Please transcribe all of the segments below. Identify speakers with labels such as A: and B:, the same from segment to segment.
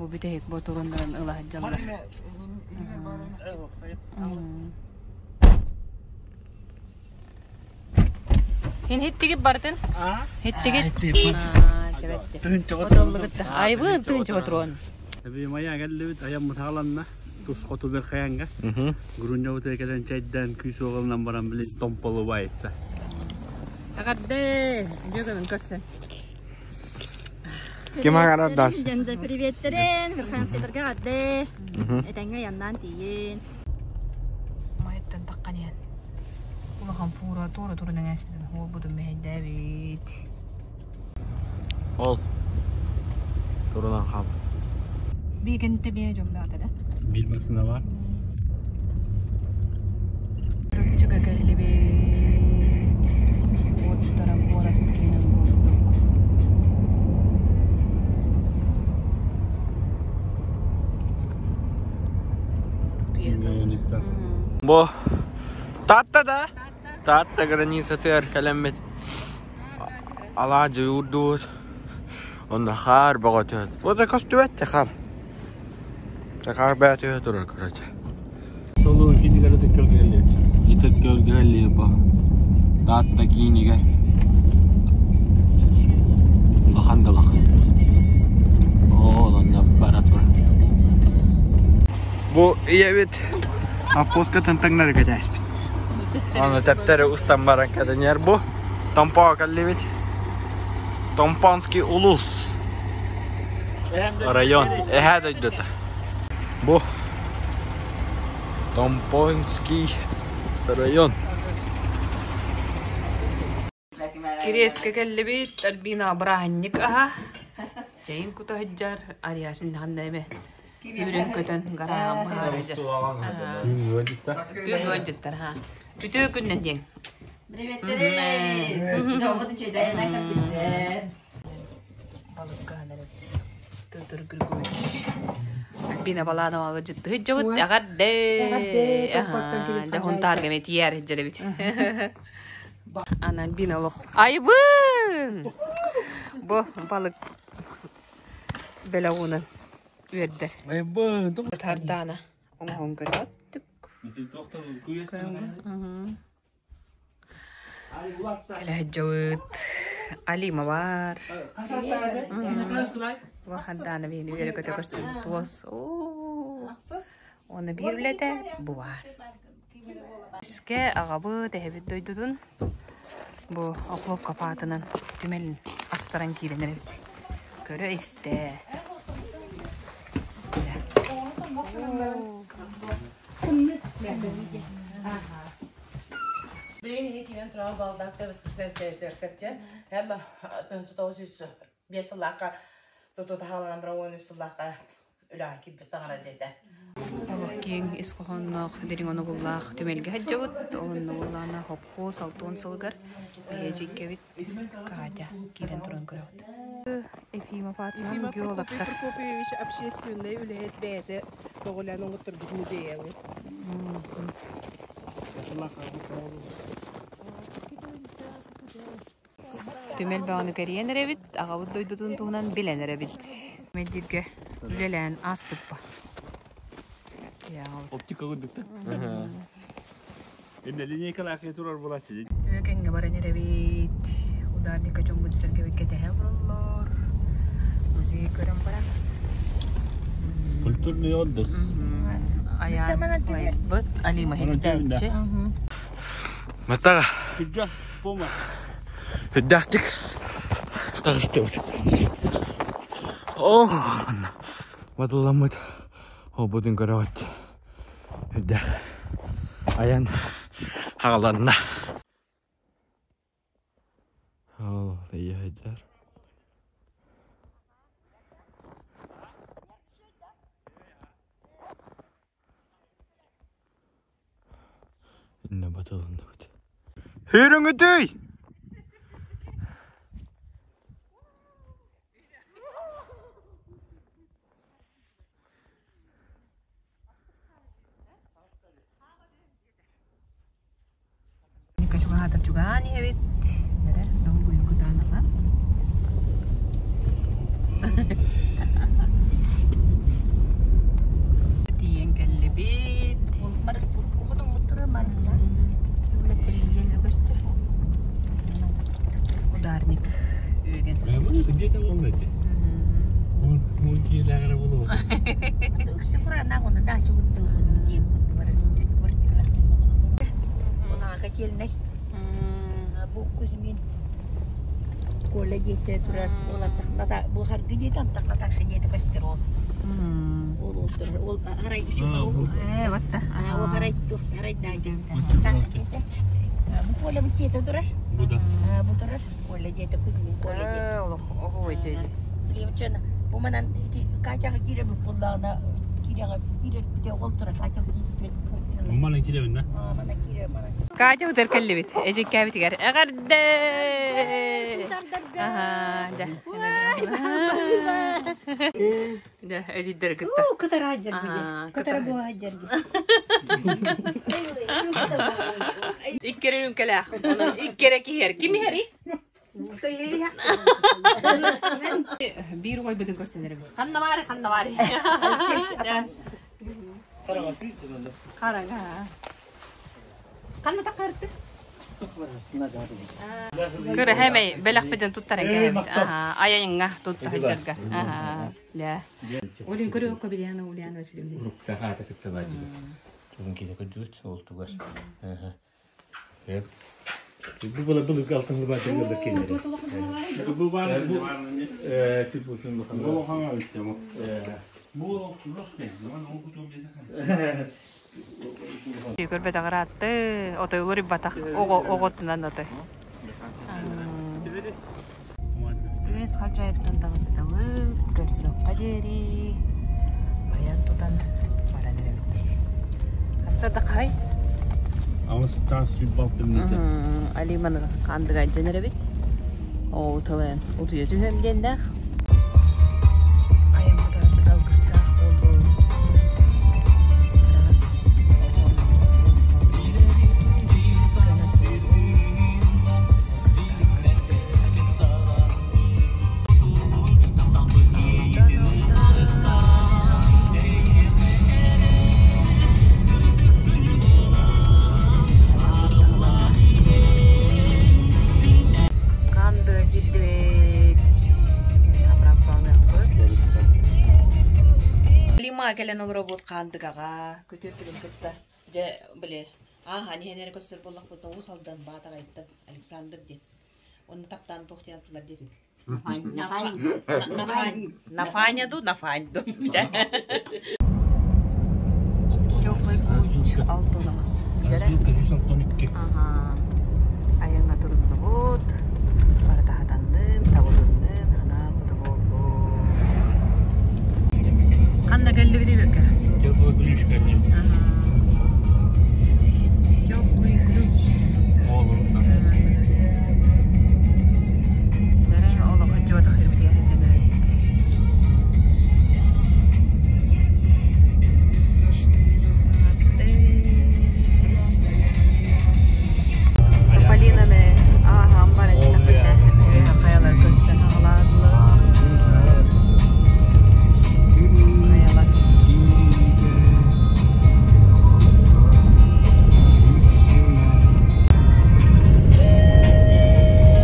A: Бу бүтэһик ботуруоннарын ыла сылдьаллар. Ин хиттигит барытын? Хиттигит? Айбын тыынча ботуруон.
B: Эбимая кэллибит, айан мутааланна. Тус хоту бер хаянга. Груньабыт кэлэн чайдан күүс оҕолунан баран билин томполубайца.
A: Эҕэрдэ! Дьөгөмүн көрсөн.
C: Ким агарардаас?
D: Приветтерин, Верхоянскайдарга эҕэрдэ! Этэҥҥэ айаннаан тиийин.
A: Майыттан таххан иһэн улахан фура туора туран эҥээспитин уолбутун мэһэйдээбит.
C: Ол турунан хаалбыт.
A: Биикэнтэ биэ дьомноото да?
B: Биир массыына бар.
A: Чурапчыга кэллибит. Уоттара куорат киинин курдук.
C: Бу Таатта да? Таатта границатыгар кэлэммит алаадьы уурдубут. Онно хаар бөҕө түһэн. Вот көстүбэт хаар. Хаар бэйэ түһэ турар короче.
B: Толуу кинигэр ытык көлгөллү.
C: Ытык көлгөллү бу. Таатта киинигэр. Улахан да улахан. Оо, онно бара турар. Бу ийэбит Аппоскатын таҥнары кэтээспит. Аны тэптэри устан баран кэтэнэр бу. Томпоо кэллибит. Томпонский улус. Район. Эһээ дойдута. Бу Томпонский район.
A: Кириэскэ кэллибит, Альбина бырааһынньык аһа. Чэйин кута сылдьар, Ариасын ханна эмэ үөрэн-көтөн гарааһын быһаара сылдьар.
B: Түүн ыалдьыттар.
A: Түүн ыалдьыттар, ха. Үтүө күннэн диэҥ.
D: Приветтерин! Дьоммут үчүгэйдэрин кэлбиттэр.
A: Балыкка аһанар эбит. Петр Григорьевич. Альбина Баланова ыалдьытты сылдьабыт. Эҕэрдэ!
E: Эҕэрдэ!
A: Дьэ, Хунтаарга эмиэ тиийээр сылдьар эбит. Ана Альбина олох айбын! Бу балык бэлэҕунан үөрдэр.
B: Айбын!
A: Тардаана оҥоһон көрбөттүк. Кэлэ сылдьабыт. Алима бар. Хандаана биһини үөрэ көтө көрсүбүт туос. Уонна биир үлэтэ бу баар. Искэ аҕабыт, эһэбит дойдутун бу охлопка паатынан түмэлин астаран киирэн эрэбит. Көрө-истэ.
E: Билигин киирэн туран Балданская Воскресенская церковь диэн һэм 1905 сыллаахха тутутаһаланан баран 13 сыллаахха үлэҕэ киирбит таҥара дьиэтэ.
A: Олох киэҥ ис хоһоонноох, дириҥ онобуллаах түмэлгэ сылдьабыт. Оннобуллаана хопхуос алтуон сылыгар биһиэдьиккэбит Катя киирэн туран көрөҕүт. Ефимов аатынан
E: Ефимов Прокопий
A: геологтар.
E: Прокопьевич общественнай үлэһит бэйэтэ көҕүлээн оҥотторбут музейабыт.
A: Түмэл бөҕөнү кэрийэн эрэбит, аҕабыт дойдутун туһунан билэн эрэбит. Мэддиргэ үлэлээн ааспыппа.
B: Оптика курдук Инне линейкалаах турар булааччы.
A: Үөкэҥҥэ баран эрэбит. Ударника дьоммут сэргэбит кэтэһэ олороллор. Музей көрөн баран.
B: Культурный отдых.
A: Айаан байбыт Алима хиттээччи.
C: Матаҕа
B: Күрдьэх пома.
C: үрдээхтик таҕыстыбыт. Оо, матылламмыт олбутун көрөҕүт. Үрдээх айан хаҕаланна. Ол ийэ сылдьар. Иннэ батылынныбыт. Хүрүҥүтүй!
A: Чугаһаатар чугаһаан иһэбит. Эрэ, долгуйу кутаан ылан.
D: Бу Кузьмин Коля диэтэ турар ол антахната бу харгы диэтэ антахната диэтэ көстөр ол ол ол турар ол арай
A: Э, вот
D: ол арай тух арай даайда диэтэ бу Коля бу диэтэ турар
B: Бу да.
D: Бу турар Коля диэтэ Кузьмин Коля диэтэ
A: Олох оһуой дьэйди.
D: Билимчен бу манан ити Катяга киирэ буллаҕына киирэҕэ киирэр бите ол турар Катя диэт
B: Маманан кииребин да?
D: Мана киирэ мана
A: Катя утар кэллибит. Эжиккээбитигэр эҕэрдэ! Аха, да. Да, эжиддер кытта.
D: Кытара дьэргиде.
A: Аха,
D: Кытара
A: кытара.
D: буоха дьэрги.
A: Иккерин үҥкэлээх. Онон иккере киһиэр. Ким иһэри? Биир уойбутун көрсөнөрбүт. Ханна баары, ханна баары. Харага. Ханна тақырты? Көрө хэмэй бэлэхпитин туттаран кэһэбит. Аха, айайыңҥа тутта сылдьарга. Аха, лэ. Олин көрө окко Ульяна Ульяна Васильевна.
F: Урукта хаата кытта баар дии. Тугун киһи көрдүбүт ол тугар. Бу была былыргы алтынлы баар дьаҥыллар кинилэри.
B: Бу бар
F: Бу
B: бу.
F: тип бутун
B: Бу
F: бу
B: хаҥа үтте бу. Бу лос бе. Ман ол кутум десе.
A: Көрбөт аҕыраатты, отойлор ибатах, оҕо оҕотунан отой. Күөс халдьайыттан таҕыстыбыт, көрсөххө диэри айан тутан баран эрэбит. Ассада хай?
B: Алыс таас сүббалты мүнөтө.
A: Алиманы хандыга дьэн эрэбит. Оо, тылын утуйа түһөм диэннээх. Айаммытар алгыстаах буоллун. Араас көнө суолу Канды килдибит. Лима кэлэн олоробут хаандыгаҕа көтүөппүтүн кытта дьэ били ааһан иһэн эрэ көстөр буоллахпытына Уус Алдан Баатаҕайыттан Александр диэн онно таптаан туох диэн аттылар диэтиҥ Нафаня ду Нафань ду Теплый ключ Алтонамыз. Ага. Айанга туруннубут. Барытаһатаннын, табылыннын, хана хоту боллу. Ханна кэллибит бекке?
B: Теплый ключ кәмин.
A: Теплый ключ.
B: Олу.
A: Дара олох хыджыбата хырбитигэ сылдьанары. Полинаны ааһан баран истэхпитинэ үөһэ хайалар көстөн аҕалаадылар. Хайалар.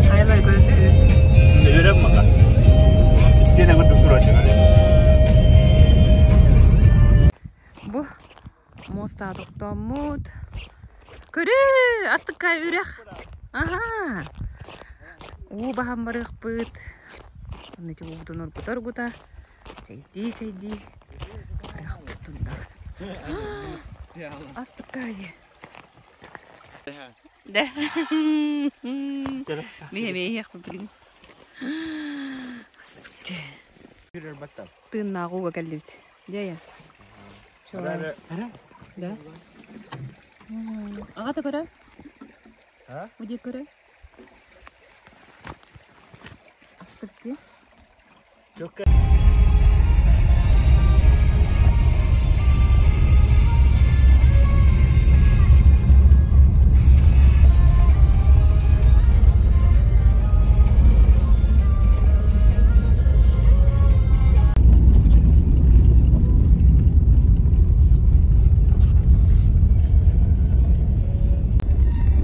A: Хайалар көрдүгүт?
B: Өрөм мага. Истиэнэ көрдүк турачы.
A: Бу муостаҕа тохтооммут. Көрү, астыкка үрэх. Аха. Уу баһан барыахпыт. Онно ити уубутун оргута-оргута чэйдии-чэйдии барыахпыт тунда. Астыкка дии. Да. Миһэ миһиэхпит билигин. Астык дии. Тыыннаах ууга кэллибит. Дьэ, Да? Аҕата көрө? Удьэ көрө? Астык дии.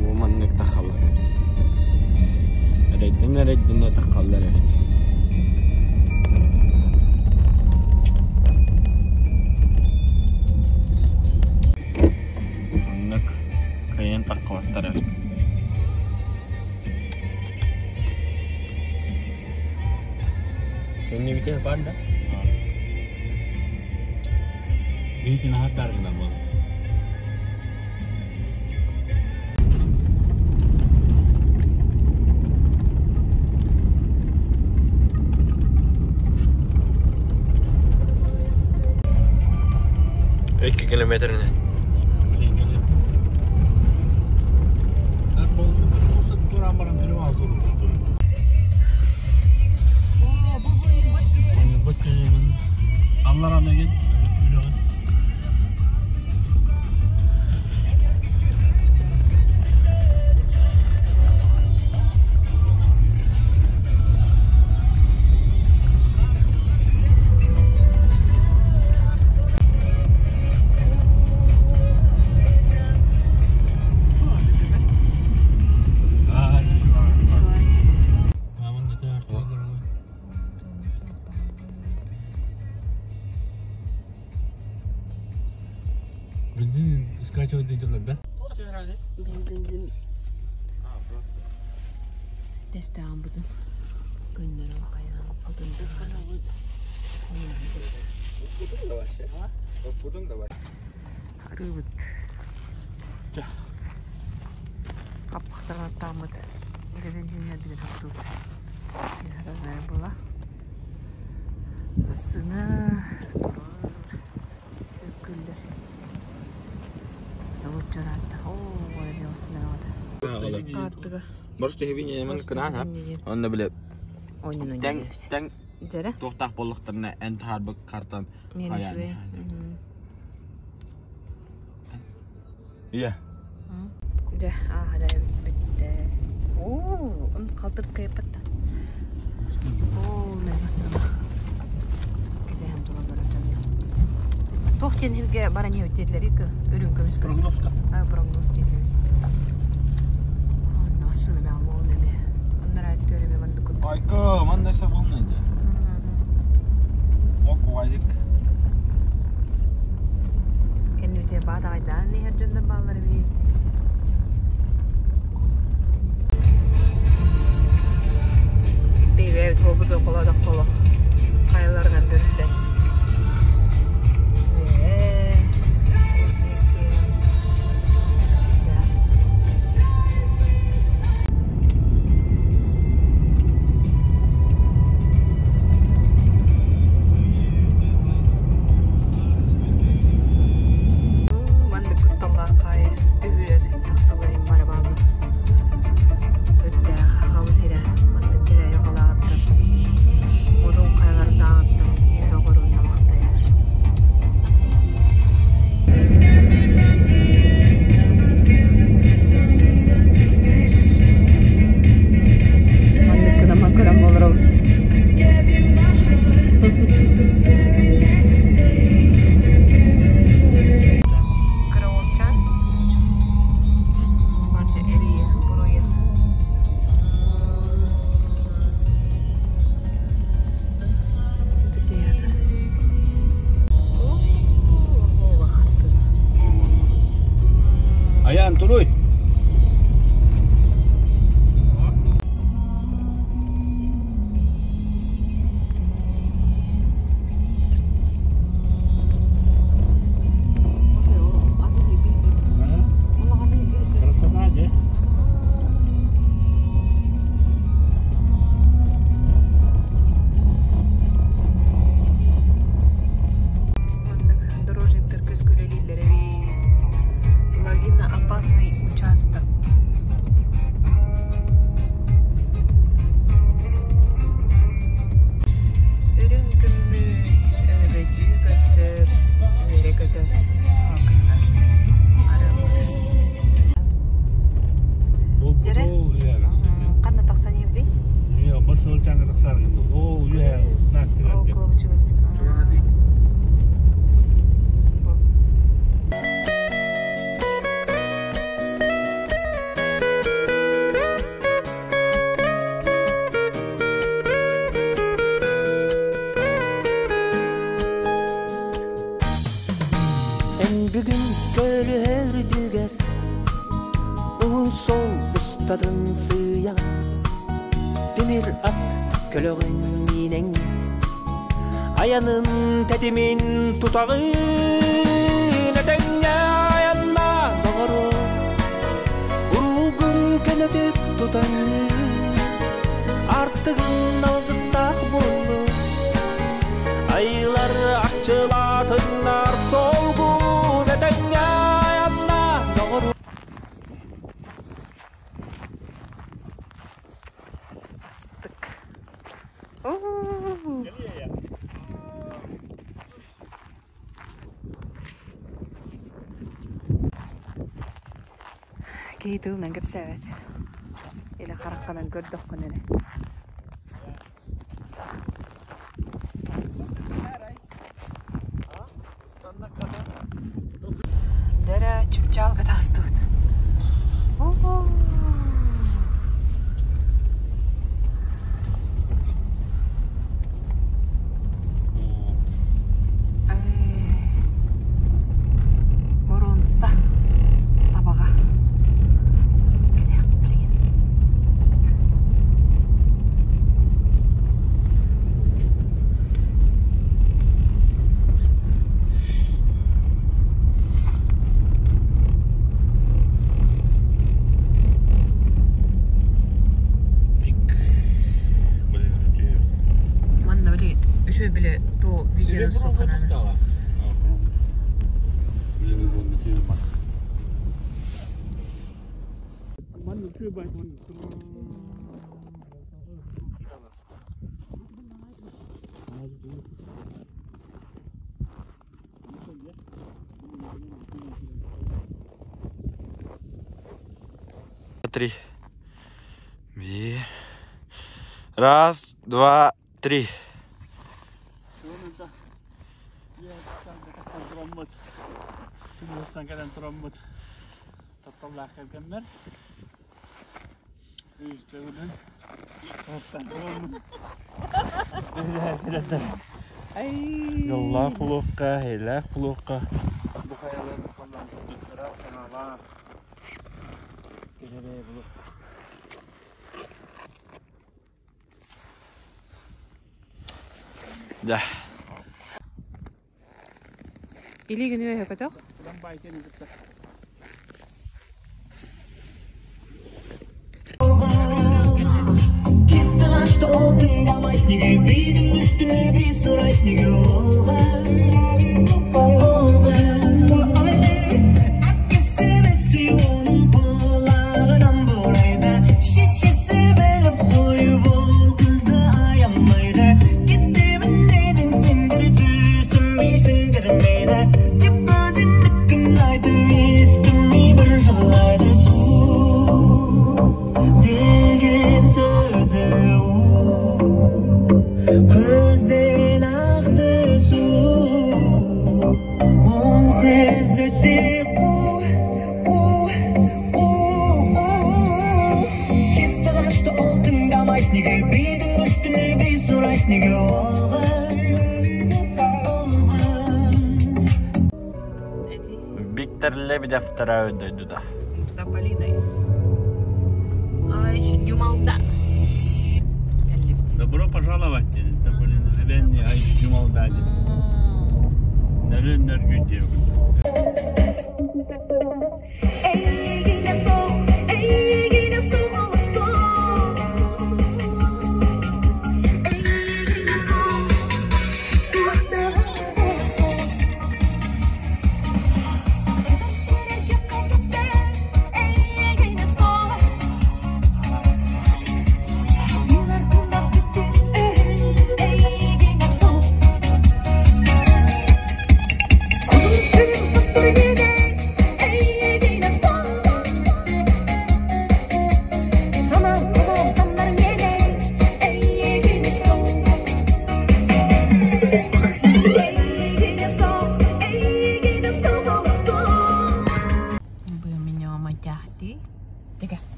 C: Бу маннык тахаллар эбит. Эрэйдэн эрэйдэнэ тахаллар эбит. Таккыбаттар эбит. Кэннибитэ бар да?
B: Биитин аһаттар гына бол.
C: 2 километрine.
B: Бензин скачивать делать, да?
A: Бензин. Desteğin budun. Günlerin kayağın budun. Арыбыт. Каппахтарга тамыт. Бензинне деген токтуз. Разная была. Сына күллер.
C: Может, я видел, мен кынан Онна биле. Тәң тәң тоқтақ боллықтарына ән тарбы картан хаян. Иә.
A: Жа, аха да битте. О, он калтырская патта. О, не басына. Кеден тула баратан. Тохтен хилге баране өтедлер екі өрүн көмүс көз.
B: Прогнозка.
A: А, прогноз дейdi. Насыны мен бол неме. Оннар айтты мен мандык.
C: Айка, манда болмайды. Ок, уазик.
A: Кеннүте баада айдан не хер жөндөр баллары би. Бейбе толбу колода коло. Кайларынан бөрүндө.
B: Аян туруй. Красота, да?
A: Дорожниктер көз көлелейлері лавина опасный участок. Өрін күммүт, өрөгөйдүү көрсөр, өрө көтө. Жere? Қанна тақсан евдей?
B: Большой чаңы тақсаргын. Ол үйе знак
A: Ол клубчугыз.
G: Бүгін көлі дүгер Уһун суол устатын сыыйа Тимир ат көлөҕүн миинэҥ Айанын тэтимин тутаҕын Этэҥҥэ айаннаа доҕору Уруулгун көнөтүк тутаҥҥын Артыгын алгыстаах буоллун Айылар арчылаатыннар солгун Этэҥҥэ айаннаа доҕору
A: Астык. Уу. Киһи тылынан кэпсээбэт. Или хараххынан көрдөххүнэ эрэ. Дэрэ чыпчаалга таҕыстыбыт. Боруонса табаҕа кэлиэх билигин. Манна били үчүгэй били то видеоны сухананы.
C: Три. Биир. Раз, два, три.
B: Тапталлаах кэргэммэр Үс төгүлүн оттан тураммыт. Дьоллоох булуохха, эйэлээх булуохха. Бу хайалар халлаан курдук санаалаах кэжэрээ булуохха.
C: Да.
A: Илигин үөһэ көтөх.
C: Виктор Лебедев вторая дойдуда.
A: Тополиной. Ай, Дюмалда.
B: Добро пожаловать, Тополина. Эбенни ай Дюмалда. Нөрүн нөргү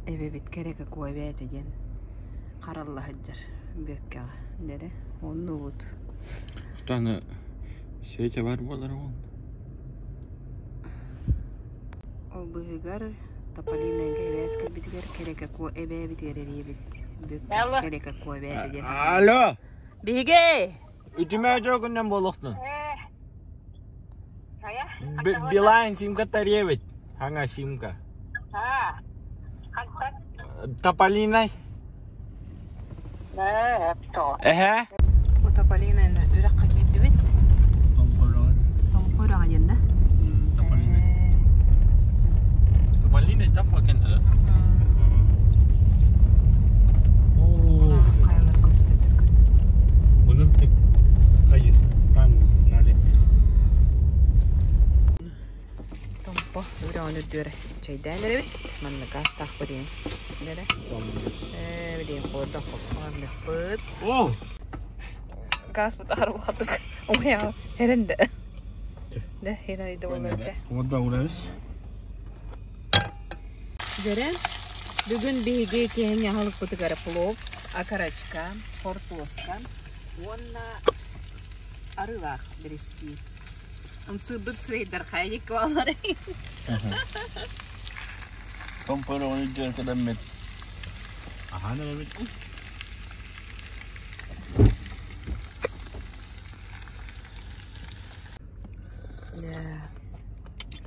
A: Эбэбит кэрэ какой эбээтэ диэн харалла сылдьар бүөккэҕэ дэрэ оннубут
C: Таны сетя бар буолар ол.
A: Ол быыһыгар Тополинайга эбээс кэлбитигэр Кэрэкэкуо эбээбитигэр эрийэбит. Бүк Кэрэкэкуо эбээтэ диэн.
C: Алло!
A: Биһиги!
C: Үтүмэ дьокуннан буолуохтун. Билайн симка таребит. Хаңа симка. Тополинай. Эһэ?
A: Бу Тополинайны үрэххэ киирдибит. Томпо үрэҕэ диэн да?
B: Тополинай.
C: Тополинай таппа кэннэ.
A: Хайалар көстөллөр көрү.
B: Bunun tık hayır. Tan nalet.
A: Томпо үрэҕин үрдүгэр чэйдээн эрэбит. Маннык астаахпыт диэн. Дэрэ. Ээ, билиэн хоордох хоппоонньохпут.
C: О!
A: Газ бут арылхатык умайа эрэнде. Да, хинайда боларча.
B: Онда урабыз.
A: Дэрэ, бүгүн биһиги киэһэҥҥи аһылыкпытыгар плов, окорочка, хортуоска уонна арыылаах бэрэски. Ымсыырбыт сирэйдэр хайа диэки баалларый?
B: Томпорогун үрдүгэр кэлэммит аһаан эрэбит.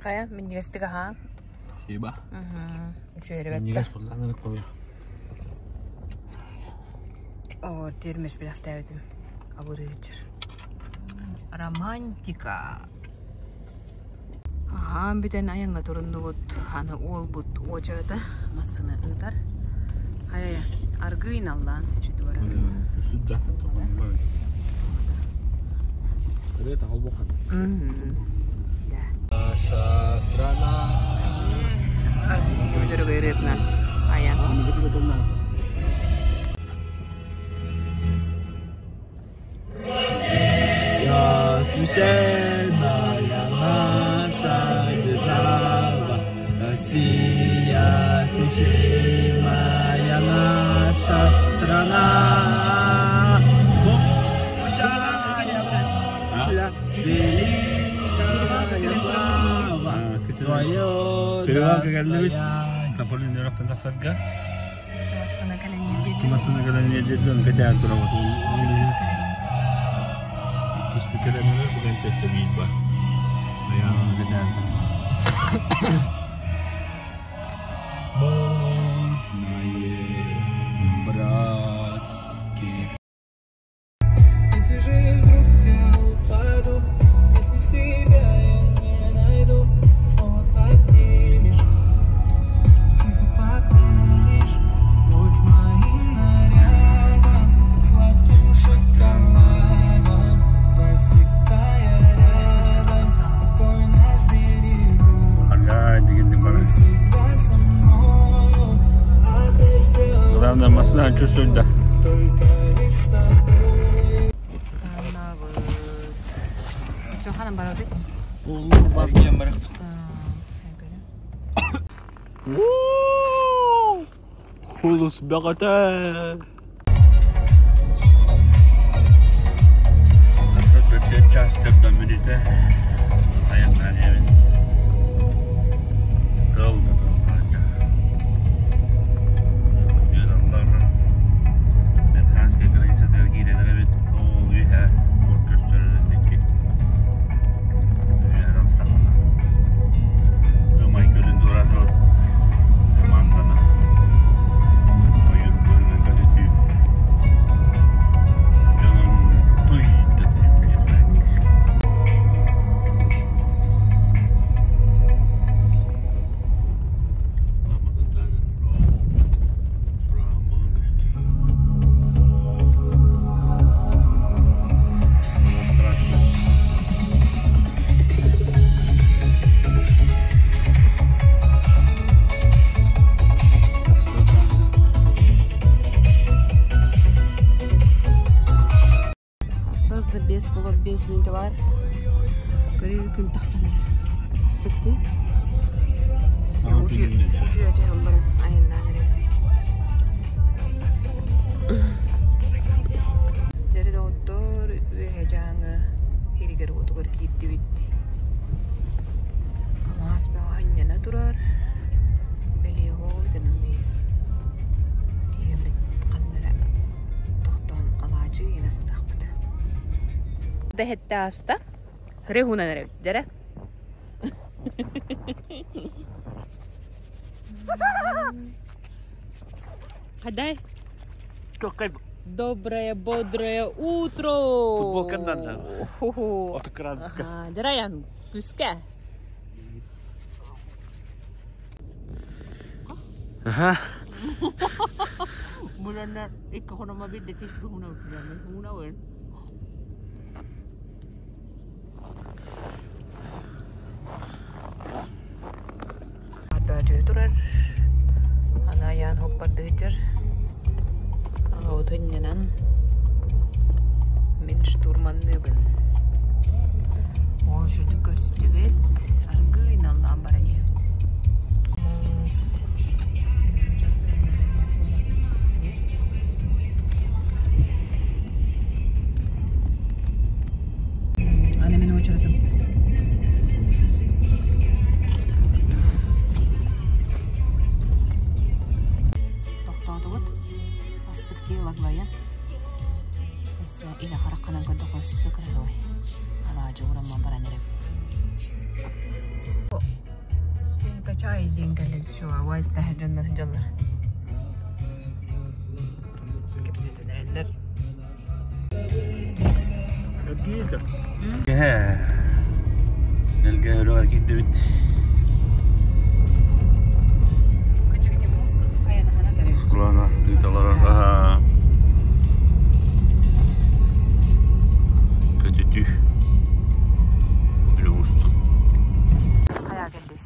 A: Хайа, минньигэстик аһаа.
B: Сиба.
A: Үчүгэй
B: Минньигэс буолла, ынырык буолла.
A: Оо, тиэрмэс билэхтээбитим. Абырыычыр. Романтика. Аһаан бүтэн айаҥҥа туруннубут. Аны уолбут уочарата массыына ыытар. Хайа, аргыый наллаан үчүдү
B: Үсүдда. Ырыа холбохан.
A: Да.
C: Страна.
A: Россия дөрөгөй ырыатынан айан.
C: Я священная наша держава, Россия священная наша страна. Могучая воля, великая слава, твое
B: Перевалга келдибит.
C: достояние.
B: Тополин үрэхтэн тахсарга.
A: Массыына кэлэн
B: Массыына кэлэн иэдиэтин кэтээн турабыт. Иккис кэлэннэр бүгэн тэстэ биир бар. Айаанын кэтээн.
C: Мое братский.
G: Если же вдруг я упаду, если себя я не найду, снова поднимешь, тихо повторишь, будь моим нарядом, сладким шоколадом, знай, всегда я рядом, покой наш берегу.
B: Арга дегенде бар.
G: Всегда со мною, а дождем
B: Главное, массыына чувствует, да.
G: только лишь с тобой.
A: Тааннабыт. Чоханан барабыт.
C: Улуу бар диэн барык. Хулус бөҕөтө.
B: Час төрдөн мүнүүтэ. Айаннаан иһэбит. Тыл да тыл таһырдьа. Үөрэллэр. Верхоянскай границатыгар киирэн эрэбит. Ол үөһэ уот көстөр диэки. Үөһэ тахсахына. Ымай көлүн туораатыбыт. Мандана. Ойуур быыһынан көтүтүү. Дьонум туй да туй билиэхтэрэ.
A: Сарда 5 болот 5 мүнүүтэ бар. Көрүү күн тахсан Стыкты. Утуя жаһан баран айаннаан эрэбит. Дьэри доҕоттор үөһэ дьааҥы иһигэр уотугар киирдибит. Камаз бөҕө анньана турар. Дэһэтте ааста. Рехунан эрэбит дэрэ. Хадай. Доброе, бодрое утро!
B: Футболканнан да. Отукранска.
A: Дыраян, күскә.
C: Аха.
D: Буланна икки хонома бидде тис дуһуна утурамын. Хуна уэн.
A: Бөтүө турар. Анаян хоппардыжар. Аҕабытынньанан мин штурманныыбын. Ол шүтүк көрүстүбүт. Аргыый наллаан баран иһэбит. Аны мин очередым. Тохтоотубут. Астыктыы лаглайан. Өссө илэ харахханан көрдөххө өссө кыраһыай. Алаадьы урамман баран эрэбит. Синка чай диэн кэллибит шуа таһа дьоннор дьоннор. Кэпсэтинэрэллэр.
B: Нэлгэ өрөҕөр киирдибит.
A: Кычыгыти муус хайанаһана тарыр.
B: Кулана ыыталара аха. Көтүтүү. Үлэ устун.
A: Хайа кэллибит.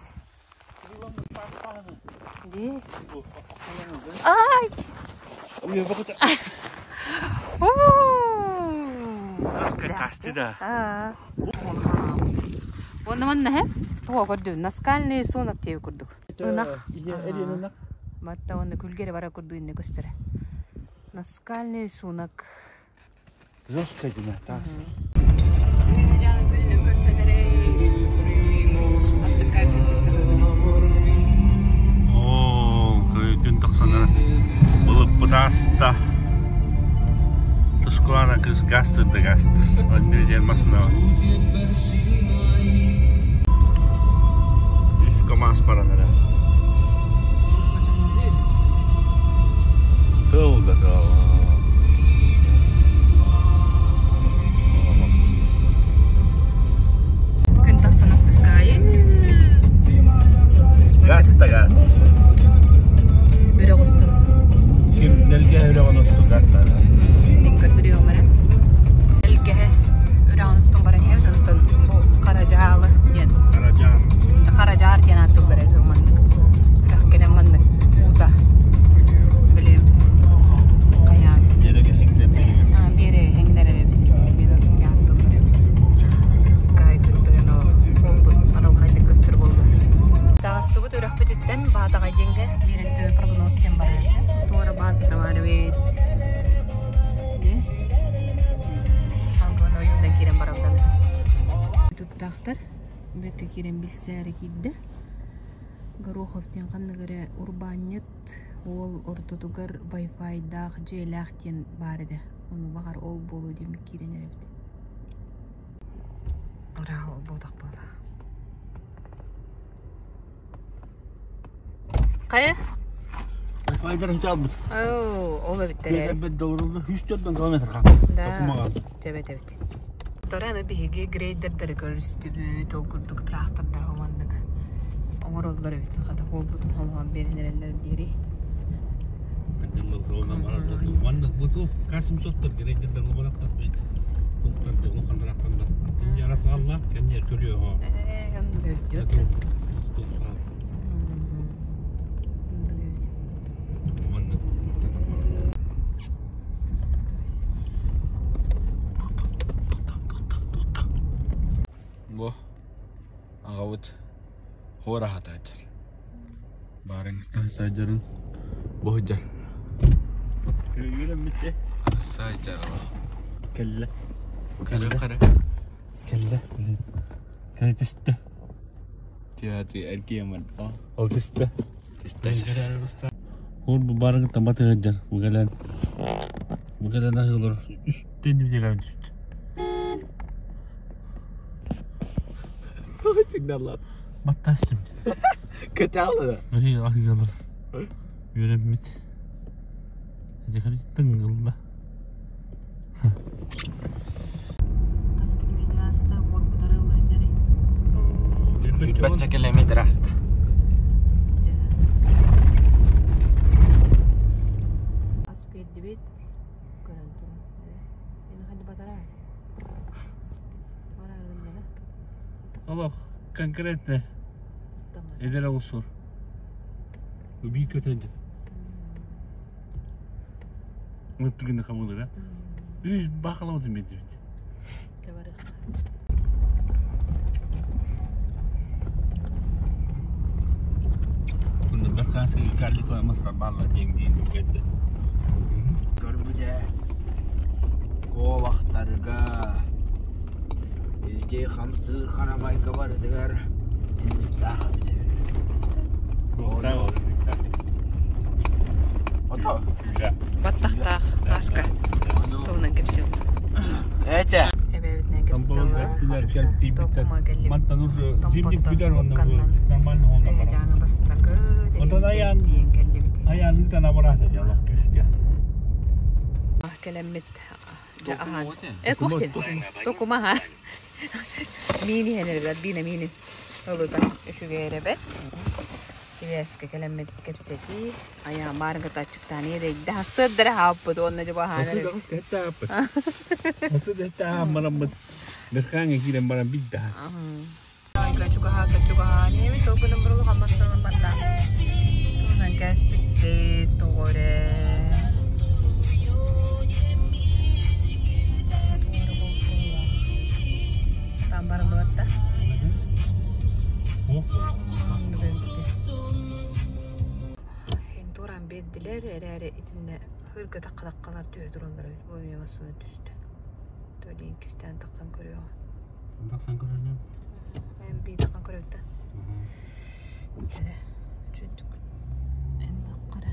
A: Ди. Ай!
B: Касты да.
A: Онно манна хэ туга көрдү наскальный рисунок тиэ курдук. Ынах. Матта онно күлгере бара курду инне көстөрө. Наскальный рисунок.
B: Жестко дина тас.
A: Күнүнөн көрсөлөрө. Астыкка
B: О, күн тахсана булып пытаста. Тускулана кыз гастыр да гастыр. Анны ден масына. Үс камаз паранара. Тыл да тыл.
A: Күн тахсан астыккайы.
B: Газ да газ.
A: Өрө устун.
B: Ким нелге өрөгөн отту газ да.
A: Дин көрдүрүө мара. Элгеhe өрөҕүн устун баран иһэбит, онтон бу Харажаалы диэн.
B: Каражан.
A: Харажаар диэн ааттыыллар этэ маннык. Үрэх кэлэн маннык уута. Билим хайаан.
B: Жереге хиңден берген.
A: Биэре хэҥнэр эбит. Биэре ааттыыллар эбит. Кай кырдыгын ол аралхайдык көстөр буолла. Таҕыстыбыт үрэхпититтэн Баатаҕай диэҥҥэ биирин прогноз диэн барар. Туора баазата баар эбит. Алгын ойуунан киирэн барабытан. Туттаахтар бэккэ киирэн билсээри киирдэ. Горохов диэн ханнык эрэ урбаанньыт уол ортотугар Wi-Fi-даах дьиэлээх диэн баар этэ. Ону баҕар ол буолуо диэн киирэн эрэбит. Ура, ол буотах буола. Хайа?
B: Wi-Fi-дар хиталбыт.
A: Оо, ол эбиттэр.
B: Бет долларлы 104 километр ха.
A: Да. Тэбэт эбит. Тораны биһиги грейдердери көрүстүбүт, ол курдук трактордар хоманнык. Оҥороллор эбит, хата холбутун холоон биэринэрэллэр диэри.
B: Маннык бу касым соттор грейдердер лобарактар бит. Туктар да улахандарактандар. Кеннер атгалла, кеннер көлүө.
A: Ээ, оннук эбит диэт. Оннук эбит.
B: Маннык.
C: Бу аҕабыт хуора хатаачар. Барын саджарын бу сылдьар.
B: Yürüm bitti.
C: Саджар.
B: Кэллэ.
C: Кэлэ кара.
B: Кэллэ. Кэлэ түстэ.
C: Тиати эргиэмэн.
B: Ол түстэ.
C: Түстэ.
B: Хор бу барыгы таматы хыджар. Бугалан. Бугалан ахылар. Үстен бир түстэ.
C: Сигналлаат.
B: Баттастым.
C: Көтөҕүлэ да.
B: Өрүү аһыгалар. Үөрэммит. Дьэхэри тыҥылла.
A: Хас километр ааста уорбутары ылыан дьари.
C: Бачча километр ааста.
A: Ас биэрдибит. Көрөн турун. Эн ханна батараа? Бараарыннара.
B: Олох конкретно эдэр оҕусур. Биир көтөн Мыттыгына хабылыра. Үс бахалабытын биэрдибит. Онно Бэрханскай карликовая мастар бааллар диэн диэн кэлдэ.
C: Көрбүтэ куобахтарга ити хамсыыр харамайга барытыгар инниктаах эбитэ Ото
A: Баттахтаах маска туһунан кэпсиэм.
C: Эчэ.
A: Эбэбитинэн
B: Тампон эттилер кэлтийбиттэр.
A: Токума кэллибит.
B: Мантан уже зимник бүтэр онно нормально онно барар.
A: Жаңы бастакы
B: Отон аян
A: тиийэн кэллибит.
B: аян ыытан абараата дьалах күскэ.
A: Кэлэммит ахан. Э кухтин. Токума ха. Мини хенербер бина мини. Ылытан үчүгэй Сибээскэ кэлэммит кэпсэтии, айаа маарга таччыктаан иэдэйдэ сырдара хааппыт уонна дьуба хаанар.
B: Хасы да мараммыт Берхаҥа киирэн баран бидда.
A: Айга чугаһаата чугаһаан эми толгунун бурулу хаммастан барда. Туунан кээспитте тоҕоре. Там барыллыбатта. Туран биэрдилэр эрээри итиннэ хырга тахха-таххалар түһэ тураллар эбит. Бу эмиэ массыына түстэ. Төлүүн кистээн таххан көрүөҕэ.
B: Тахсан көрөллөр.
A: Эн бии таххан көрөбүт да. Эрэ үчүгдүк эн таххара.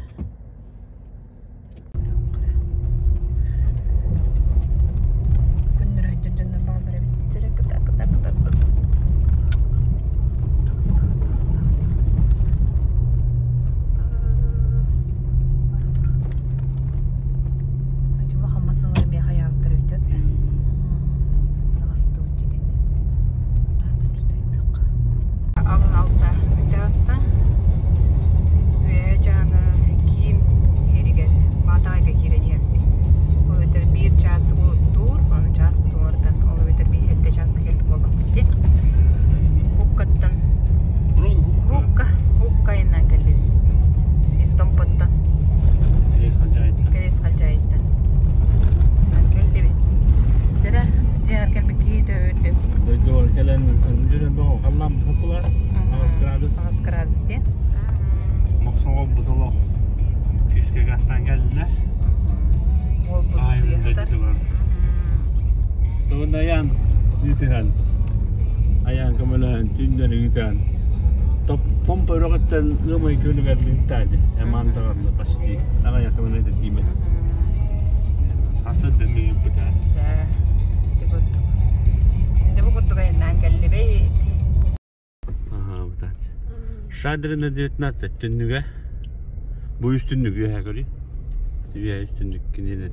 A: Күннэр өйдөр дьоннор бааллар эбит. Дьэрэ кыта кыта кыта кыта. Таас таас таас таас таас. Таас. Бара тур. Улахан массыыналар миэхэ айаабыттар эбит да. Таҕыста үччэтиннэ. Алын алта бүтэ Үөһэ Дьааҥы киин иһэригэр Баатаҕайга киирэн иһэбит. Ол эбэтэр биир чаас уруттуур, ону чаас бутуҥардан, ол эбэтэр биир эрдэ чааска кэлбит буоллахпыт дии. Хуккаттан Хукка, Хукка айаннаан кэллибит. Томпоттон. Кэлиэс Халдьаайыттан. Кэллибит. Дьэрэ, дьиэҕэр кэлбит киһи төһө
B: Дойдугар кэлэн жүрөн бөҕө халлаан бутулар. Аҕыс градус.
A: Аҕыс градус диэн.
B: Мохсоҕол бутулох күүскэ газтан кэллилэр.
A: Уолбут утуйахтар.
B: Тугун айаан ыытыһан, айаан көмөлөһөн, түүннэри ыытыһан. Помпа өрөҕүттэн ыамай күөлүгэр ыыттаады. Эмаан даҕаны почти аҕыйах километр тиийбэт. Асы дэмми ыыппыта.
A: Дьэ бу курдук айаннаан кэллибит.
B: Ага, вот так. Шадрина 19 түннүгэ. Бу үс түннүк үөһэ көрүй. Үөһэ үс түннүк кинилэр.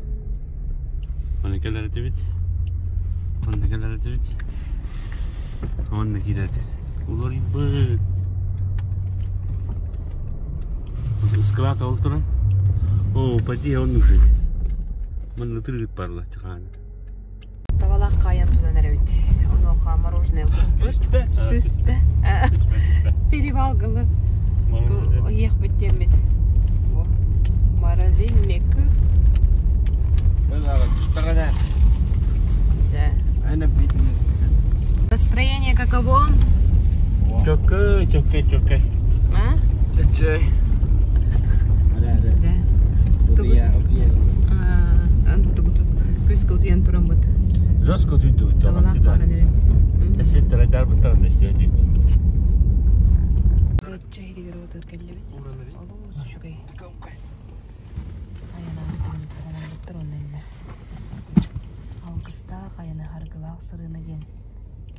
B: Оны кэлэр этибит. Онно кэлэр этибит. Онно киирэр этибит. Уларыйбыт. Склад ол туран. О, поди он нужен. Манна тыргыт барла чахааны.
A: Табалаах хаайан тутан эрэбит. Онуоха мороженое куппут. Түстэ. Перевал гылы. Иэхпит диэммит. Морозильник. Да. Настроение каково?
B: Чөккө, чөккө, чөккө.
A: А? Да. Күскө утуйан тураммыт.
B: Жестко туйду.
A: Табалаах хааран эрэбит.
B: Эсеттер айдарбыттарын истибет.
A: Чэйдигэр отыр кэллибит. Олус үчүгэй. Айанаабыттар онно иннэ. Алгыстаах айаны харгылаах сырыына диэн.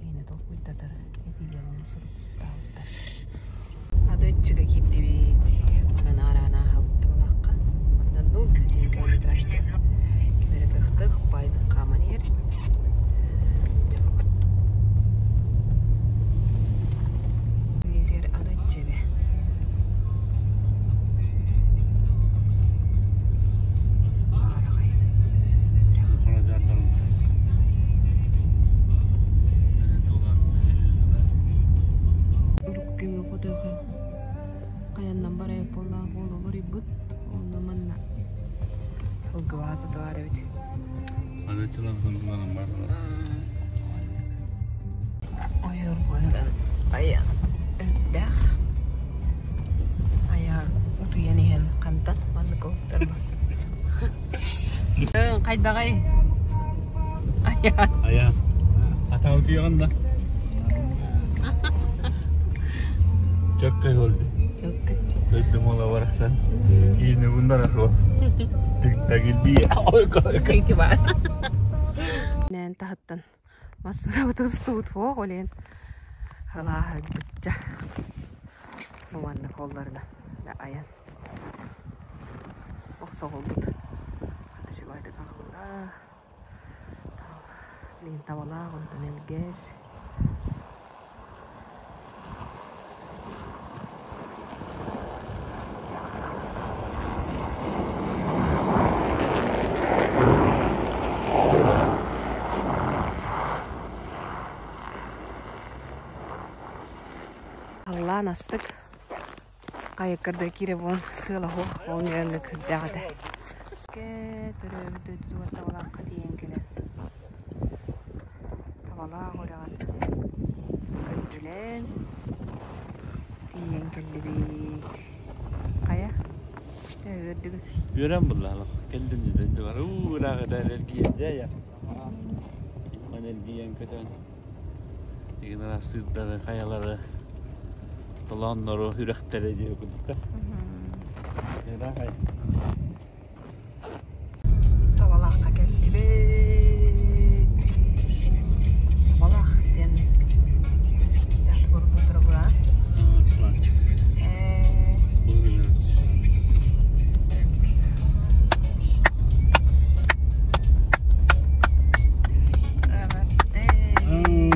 A: Киһини толкуйдатар этиилэринэн суруктаабыттар. Адыаччыга киирдибит. Манан аараан ааһабыт табалаахха. Онтон нул диэн километражтар. Ким эрэ кыахтых, баайдык хааман иһэр. Иннигэр Адыаччы эбэ. Баараҕай үрэх. Урукку хотойго хайаннан барайып буоллаах буол олоруйбут. Онно манна ылгыбааса бар эбит.
B: Аны тылан хонтуланан баралар.
A: Ойор буолан айан өрдөөх. Айаан утуйан иһэн хантан маннык уһуктарба. Хайдаҕай? Айаан.
B: Айаан. Ата утуйаҕын да? Чөккөй oldu. Дойдум ола барахсан. Киини bunlar суох. Түктагилди. Ой, кой.
A: Нэн таһыттан массыынабыт устубут суох олен ылааһырбычча бу маннык холларына да айан охсоҕолбут хата үчүгэйдик аҕалла билигин табалаах онтон элгэс Халлаан астык хайыккарда киирэ буолан тыала суох ол ньүөннүк үрдээх этэ. Төрөөбүт дойдутугар табалаахха тиийэн кэлэн Табалаах үрэҕин үрдүнэн тиийэн кэллибит. Хайа? Үөрдүгүт?
B: Үөрэн буллаалах. Кэлдим дьэ бар. Уу ыраах этэр эргийэн я. Имман эргийэн көтөн. Игин араас сыырдары, хайалары, толооннору, үрэхтэри диye курдук. Ыраах ай.
A: Табалаахха кэллибит. Табалаах диэн үстээх курдук бураас.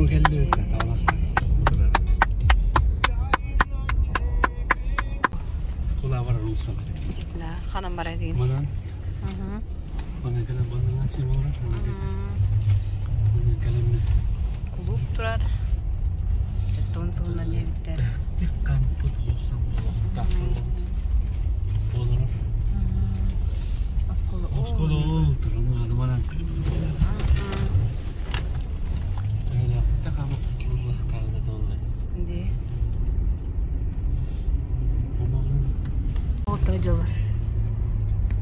B: Кэллибит Табалаах. Школа бар улуса.
A: Да, ханан барай деген.
B: Манан. Манан кэлэн манан симора. Манан кэлэн
A: Кулууп турар. Сеттон сылынан диэбиттэр.
B: Тик кампут улусан болор.
A: Оскуола.
B: Оскуола ол турун манан.
A: Ди. Отой дьылар.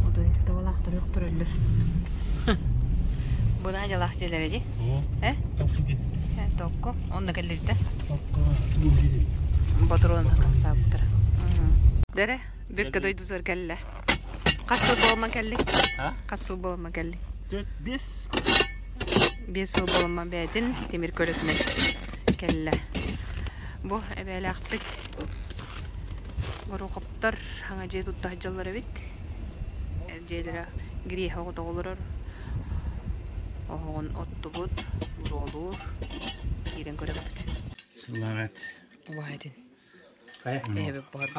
A: Отой табалаахтар юктор өллөр. Бuna дьалаах дьэлэрэ ди. Э? Токко. Онно кэллибитэ. Ботуруон хастаабыттара. Дере, бүккэ дойдутугар кэллэ. Хас сыл буолма кэлли? Хас сыл буолма кэлли?
B: Бес.
A: 5 сыл буолма бэйэтин тимир көлөтүнэн кэллэ. Бу эбээлээхпит Горохоптор хаҥа дьиэ тутта сылдьаллар эбит. Дьиэлэрэ гириэһэ оҕото олорор. Оһоҕун оттубут, буруолуур. Киирэн көрөбүт.
B: Сылаҕат.
A: Убаһайтын. Эһэбит буһар.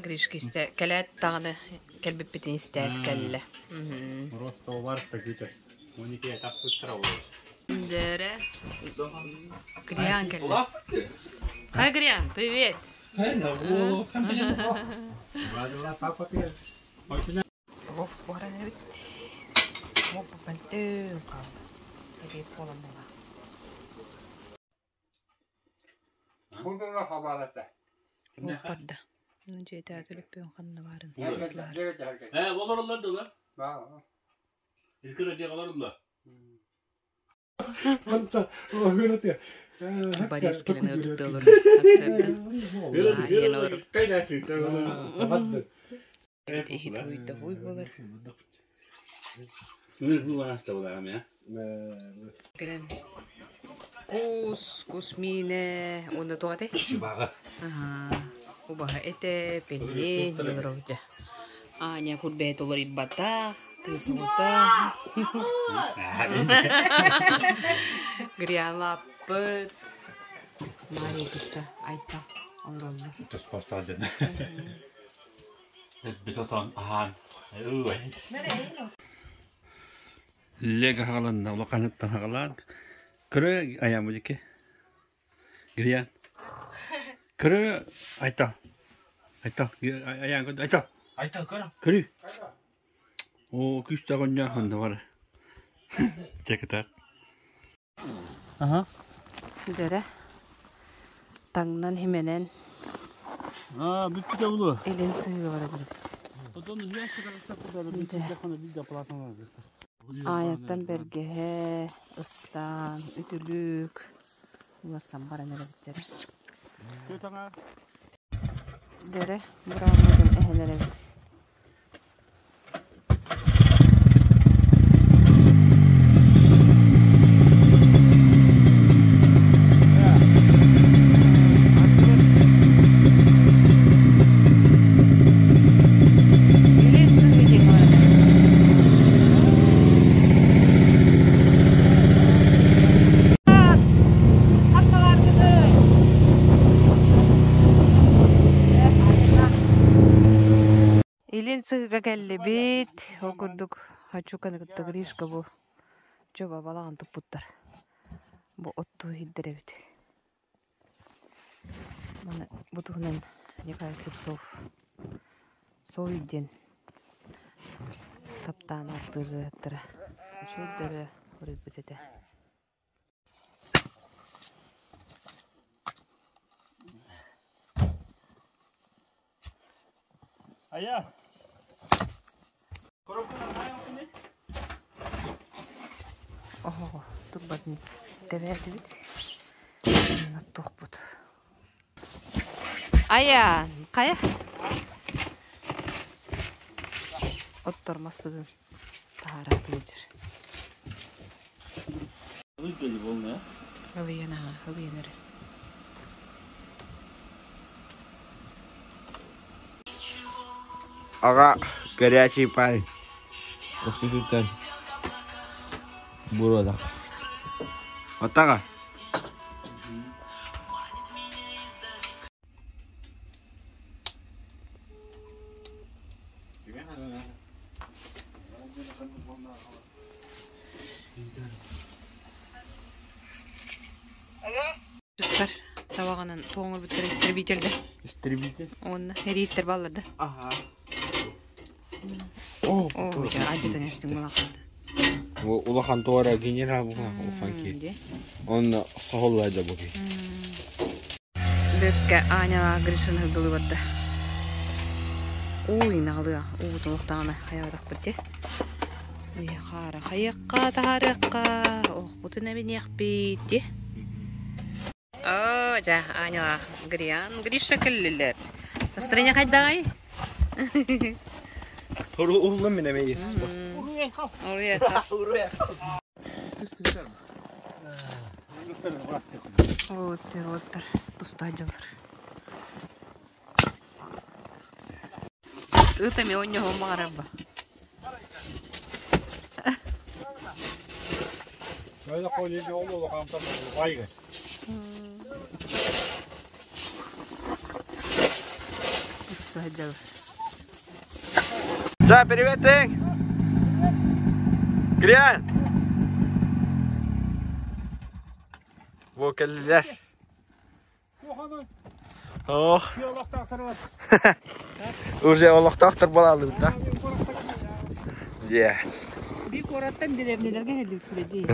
A: Гришка истэ кэлээт даҕаны кэлбиппитин истээт кэллэ. Дэрэ. Гриан кэллэ. Хай, Гриан, привет! Лов буһаран эбит. Оп, мөлтөөн хаалла. Эбиэт буолан буолла. Барда. Дьиэтэ төлөппүөн ханна баарын.
B: Олороллор да Илкыр дьиэҕэ
A: Борис кэлэн ыалдьытты олорор. Сарсыарда. Аайан олорор. Иһит уйда уй буолар. Кэлэн Кус, кус миинэ, уонна туох этэй?
F: Чыбааҕа.
A: Убаһа этэ, пельмень, олоробут Аня курбэйэ толоруйбатах, кыыс оҕото. Гриалааппыт. Мария кытта Айта олороллор.
F: Туспастаах дьон. Бит отон аһаан.
B: Лего хаҕаланна, улаханыттан хаҕалаан. Көрө айааммыт Гриан. Көрө Айта. Айта. Айаан көрдө. Айта.
C: Айта көрө.
B: Көрү. Оо, күүстээх онньоо онно бар. Чекытар. Аха.
A: Дөрө. Таҥнан хименен.
B: Аа, бүттү булу.
A: Илин сыһыга бара беребит. Аайаттан бэргэһэ, ыстаан, үтүлүк, уларсан баран эрэбиттэр. Дөрө, бурааммытын эһэн эрэбит. Илин сыһыга кэллибит. Ол курдук Хачуканы кытта Гришка бу дьоба балаҕан туппуттар. Бу оттуу иһирдэр эбит. Маны бу туһунан Николай Слепцов Сой диэн таптаан ааттыыр ырыаһыттара үчүгэй да ырыа этэ.
B: Ая.
A: Оһоҕо турбатын тэбээтибит. Оттуохпут. Ая, хайа? Оттор маспытын таһаараат ыалдьар. Ылыйан аха, ылыйан эрэ.
C: Аҕа горячий парень. Охсутуттан буруодах. Отаҕа.
A: Туттар табаҕынан туоҥурбуттар истребительдэр.
C: Истребитель?
A: Уонна эрииттэр баллар да.
C: Ага. О,
A: О, ажытан эстиҥ улахан.
C: Улахан туора генерал улахан ки. Он соһолла дьабыки.
A: Бүккэ Аня Гришин ыгылы барда. Ууй наҕылыа, уу тулуктаҕына хайаатахпыт дии. Хаара хайыахха таһаарыахха, оохпутун эбиниэхпит дии. Оо, дьэ, Анялаах Гриан, Гриша кэллилэр. Настроение хайдаҕай?
C: Уһуллум мин эмиэ.
A: Оттер, оттер, туста дьылар. Ыт эмиэ онньоһуон баҕарарба. Туста сылдьаллар.
C: Жа, привет, Тэнг! Гриан! Бу кэллилэр. Ох. Уже олохтоохтор буолаллыбыт да. Дьэ.
D: Би куораттан дэриэбинэлэргэ кэллибит дии.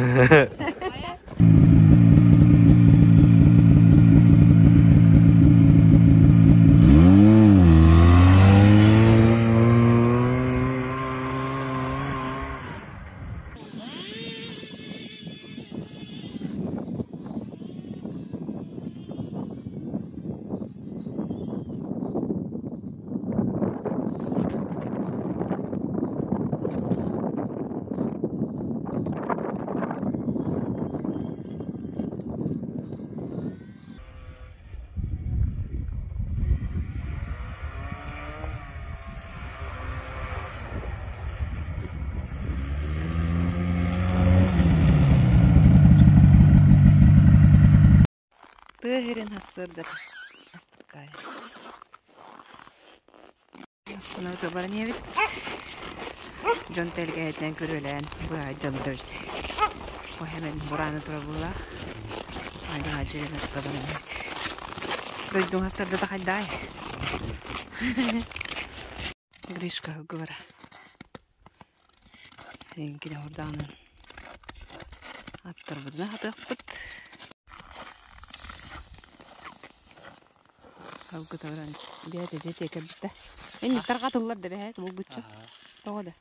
A: Тыа сирин сарсыардата астыккаай. Астына баран иһэбит. Дьон тэлгэһэтинэн көрүөлээн быһа дьоннор эбит. Оһэмэн бурааны турар быһыылаах. Айдаҕа дьиэни кытта баран иһэбит. Дойдуҥ сарсыардата хайдаай? Гришка ылгылара. Эҥкилэ хордаҕынан аттарбытына хатыахпыт. Алгыта баран бэйэтэ дьиэ кэлбитэ. Инник тарҕатыллар да бэһээт булгуччу. Тоҕо да?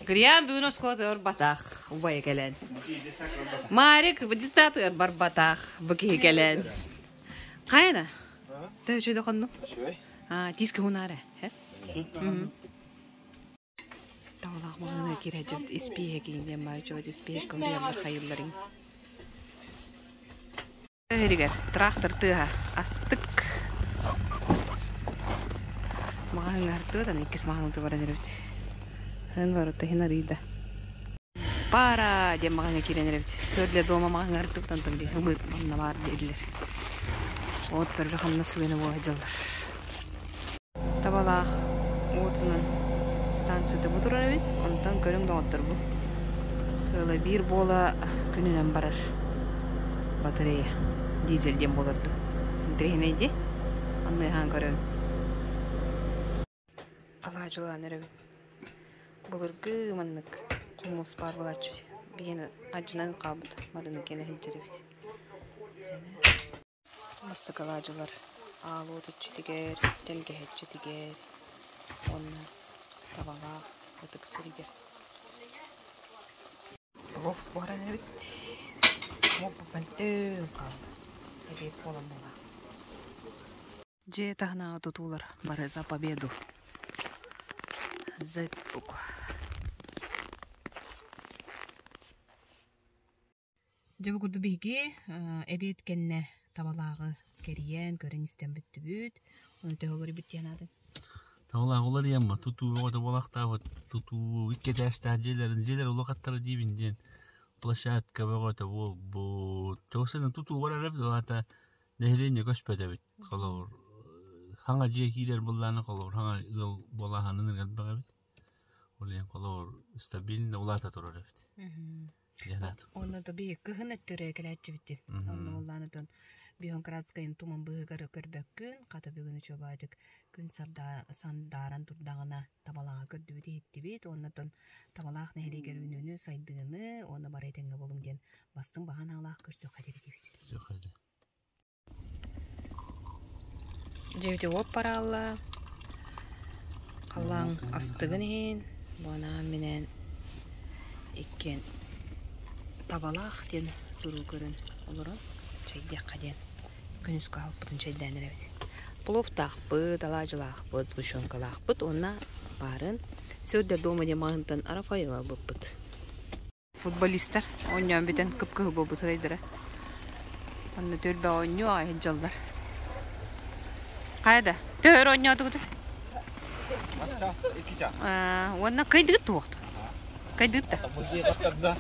A: Гриан бүгүн оскуолатыгар барбатах, убайа кэлэн. Марик детсадыгар барбатах, бу киһи кэлэн. Хайана? Төһө үчүгэй хоннук? Аа, тиис кыһунаара, э? Таалаах маҕаһыына киирэ дьыбыт испииһэк диэн баар дьыбыт испииһэк кымырыйаллар хайылларын. Иһигэр трактор тыаһа астык. Маҕаһыыҥҥа артыатан иккис маҕаһыынтыы баран эрэбит. Һын барыта иһин арыйда. Пара диэн маҕаһыыҥҥа киирэн эрэбит. Все для дома маҕаһыыҥҥа артыбыт онтон били ымыыт манна баар дииллэр. Оттор хамнас үгэнэ буола дьаллар. Табалаах уотунан станцията бу турар эбит, онтон көрүҥ доҕоттор бу ыала биир буола күнүнэн барар батарея дизель диэн буолар дуу интэриэһинэй дии анныаһаан көрөбүн алаадьылаан эрэбин былыргы маннык хомуос баар буолааччы биһиэн адьынан хаалбыт марыны киэнэ сылдьар эбит Бастакы алаадьылар аал уот иччитигэр, тэлгэһэ иччитигэр уонна табалаах ытык сиригэр. Плов буһаран эрэбит. Муоппут мөлтөөн хаалла. Эбиэт буолан буолла. Дьиэ таһынааҕы тутуулар бары за победу. За Дьэ бу курдук биһиги эбиэт кэннэ табалааҕы кэрийэн, көрөн-истэн бүттүбүт. Ону төһө олоруйбут диэн аатын?
B: Табалаах уларыйаммыт, тутуу бөҕөтө буолаахтаабыт, тутуу икки этээстээх дьиэлэрин, дьиэлэр улахаттара диибин диэн площадка бөҕөтө буолбут. Чугасынан тутуу барар эбит, ол аата нэһилиэнньэ көспөт эбит. Холобур, хаҥа дьиэ киирэр буоллаҕына, холобур, хаҥа ыал буолааһынын элбэх эбит. Ол иһин холобур, стабильно улаата турар эбит.
A: Онно да биһи кыһын өттүрэ кэлээччибит Онно буоллаанытын Бионкратскайын туман быыһыгар көрбөккүн, хата бүгүн учуобаатык күн сандааран турдаҕына табалааҕы көрдүбүт иһиттибит уонна табалаах нэһилиэгэр үүнүүнү, сайдыыны уонна бары этэҥҥэ буолуҥ диэн бастыҥ баҕанаалаах көрсүөххэ диэтибит. Дьиэбитигэр уот бараалла, халлаан астыгын иһин, буонаан-минээн иккиэн табалаах диэн суруу көрөн олорон чэйдиэххэ диэн күнүскү аһылыкпытын чэйдээн эрэбит. Пловтаахпыт, алаадьылаахпыт, сгущенкалаахпыт уонна баарын Все для дома диэн маҕаһыынтан Рафаэл ылбыппыт. Футболистар оонньоон бүтэн кып-кыһыл буолбут сырайдара. Онно түөлбэ оонньуу аҕай сылдьаллар. Хайа да, төһө өр оонньоотугут? Уонна кыайдыгыт туохту? Кыайдыгыт да?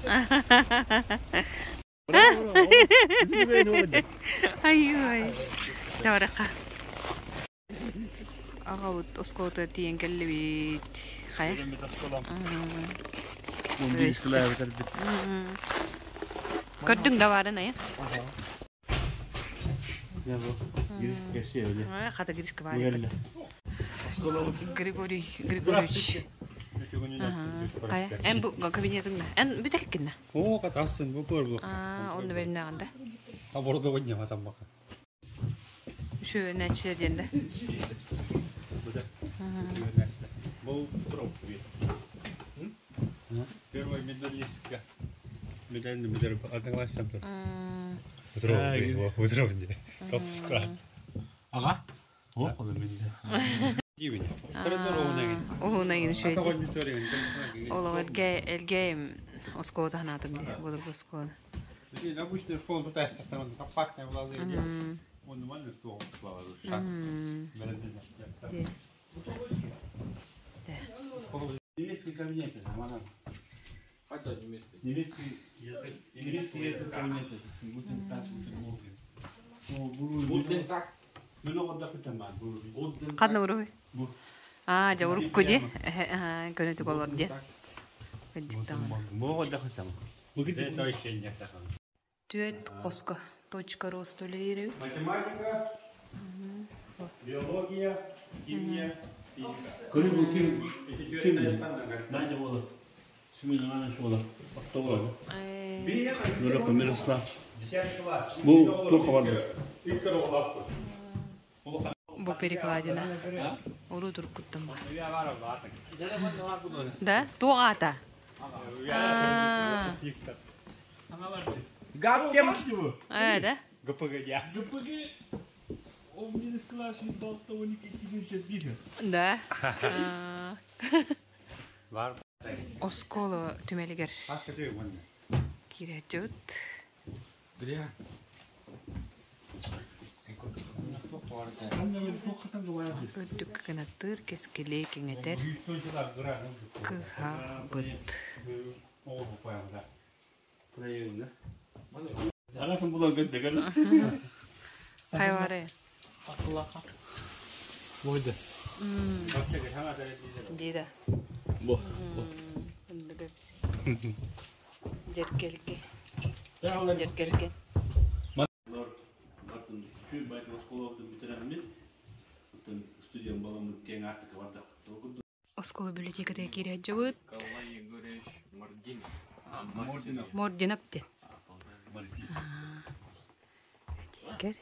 A: Ай-ой. Таваракка. Аҕабыт оскуолатыгар тиийэн кэллибит. Хайа? Көрдүҥ да баарын айа? Хата Гришка баар Григорий Григорьевич. Хайа? Эн бу кабинетың да? Эн бүтэккин да?
F: О, катасын, бу бу.
A: Аа, онно бериннэҕин да?
F: Оборудование матаммака.
A: Үчүгэй диэн да.
F: Был Первая медалистка. Медальный медаль одноклассникам тоже. Выдровни. Ага. О,
A: Уһунайын үчүгэй. Олох элгэйим оскуола таһынаатым дии, былыргы оскуола.
F: Обычная школа тут компактная была Он нормально стол
B: Немецкий кабинет это, манан.
F: Қайда немецкий?
B: Немецкий язык, немецкий язык кабинет это. Guten Tag, guten Morgen.
F: Guten Tag.
B: Мен оҕо күтэн баар бу.
F: Guten
A: Ханна уруй?
B: Бу.
A: Аа, дьэ урукку дии. Көнөтүк олор дии. Кырдьык даҕаны.
B: Бу оҕо күтэн. Бу
F: Зе точно не так.
A: Түөрт хоско точка роста үлэлиир эбит.
F: Математика, биология, химия, физика.
B: Көрү бу ким
F: Эти
B: ким?
F: төрт стандарт.
B: Надя буола. Семен Иванович буола. Отто буола.
A: Э,
B: Мирослав Мирослав.
F: Десятый класс.
B: Бу туох хабарбыт?
A: Бу перекладина. Урут уруккуттан бар. Да? Туох аата? Аа.
F: Гаптем.
A: Ээ, да?
F: ГПГ.
B: ГПГ он мне сказал, что дал того никаких не
A: Да. Аа.
F: Бар.
A: Оскола түмэлигэр
F: Аска түй мын.
A: киирээччибит.
F: Бля.
A: Үрдүк гынаттыыр, кэскили кэҥэтэр кыһабыт.
B: Аҕатын булан көрдөгөр.
A: Хайвары.
B: Бойда.
A: Дида.
B: Бу.
A: Ындыгы. Дьэргэлгэ. Дьэргэлгэ.
B: Бартын күн байт осколоктун бүтүрәммин. Оттон студия баламын кең артык бардак.
A: Оскола библиотеката киирээччибит.
F: Николай Егорович Мордин.
B: Мординов.
A: Мординап диэн. Кэр.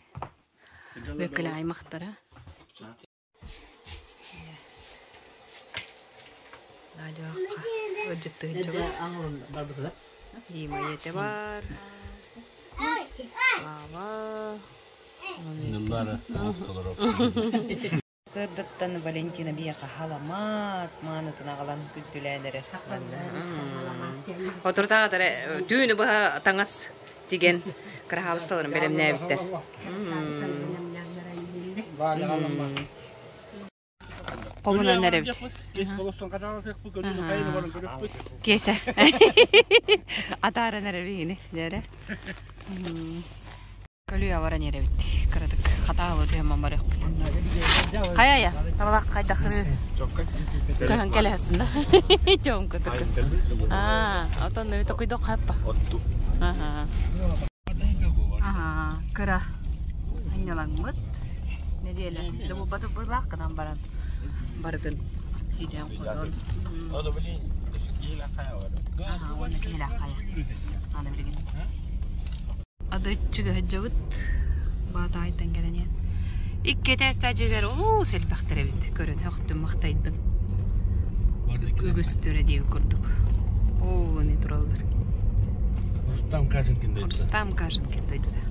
A: Бөккөлө аймахтара. Надя ыдьыттыһыччыбыт. Дима ийэтэ бар. Слава.
B: Ныллара октолоро.
E: Сырдыттан Валентина биэхэ халамаат маанытын аҕалан күндүлээн эрэр.
A: Хотуртааҕа түүнү быһа таҥас тиген кыраһаабыссаларын бэлэмнээбиттэр. Хомунан эрэбит.
B: Кес колостон каталатык бу көрүнү кайны баран көрөппүт.
A: Киэсэ. Атааран эрэбигини, дээрэ. Көлүө баран эрэбит. Кыратык хатаалы түһэн барыахпыт. Хайа-я, табалаах хайдахыры көһөн кэлэһэсин да. Чоҥ кытык. Аа, отон нөмү токуйдок хаппа.
B: Отту.
A: Аха. Аха, кыра. Анньалаҥмыт. Нэдиэлэ. Да булбаты былаах гынан баран. Барытын киирэн хотон.
F: Ода блин, киһилэх хайа бар.
A: Аха, уонна киһилээх хайа. Аны билигин. Адыччыга сылдьабыт. Баатаайтан кэлэн иһэн. Икки этээстээх дьиэлэр олус элбэхтэр эбит. Көрөн өхтүм махтайдым. Үгүстэрэ диэбит курдук. Оо, эмиэ тураллар.
B: Рустам Каженкин дойдута.
A: Рустам Каженкин дойдута.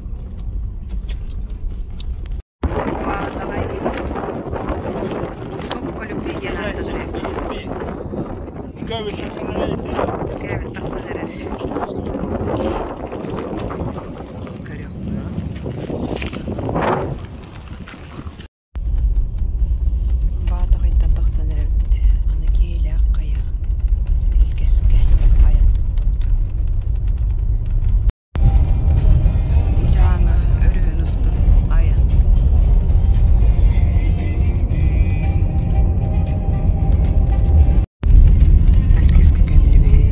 A: Давай. Сопка любви диэн ааттанар эбит.
B: Кабель тахсан эрэр.
A: Кэбил тахсан эрэр. Көрүөхпүт. Баатаҕайтан тахсан эрэбит. Аны киһилээх хайа Илгэскэ айан туттубут. Дьааҥы өрүһүн устун айан. Илгэскэ кэллибит.